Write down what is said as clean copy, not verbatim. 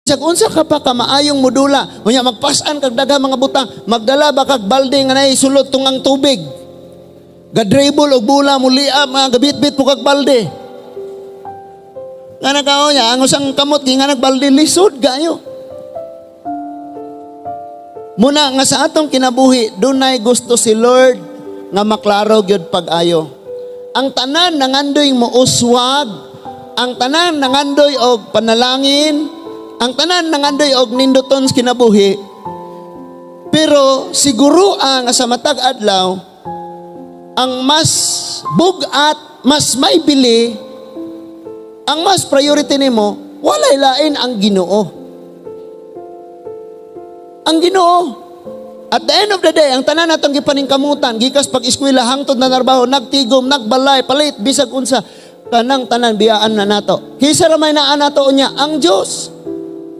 Bisag unsa ka pa ka maayong modula, unya magpas-an kag daghang mga butang, magdala ba kag balde nga naay sulod tungang tubig. Ga-dribble og bola, mulia, mga gabit-bit po kag balde. Nga nagkao niya, ang usang kamot nga nagbalde, lisod kayo. Muna nga sa atong kinabuhi, dunay gusto si Lord nga maklaro gyud pag-ayo. Ang tanan nangandoy mo uswag, ang tanan nangandoy og panalangin, ang tanan nangandoy og ninduton sa kinabuhi. Pero siguro ang sa matag adlaw, ang mas bugat, mas may bili, ang mas priority nimo, walay lain ang Ginoo. Ang Ginoo. At the end of the day, ang tanan natong gipaningkamutan, gikas pag-eskwela hangtod na narbaho, nagtigom, nagbalay, palit, bisag unsa, kanang tanan biyaan na nato. Kinsa ra may naa nato unya? Ang Dios.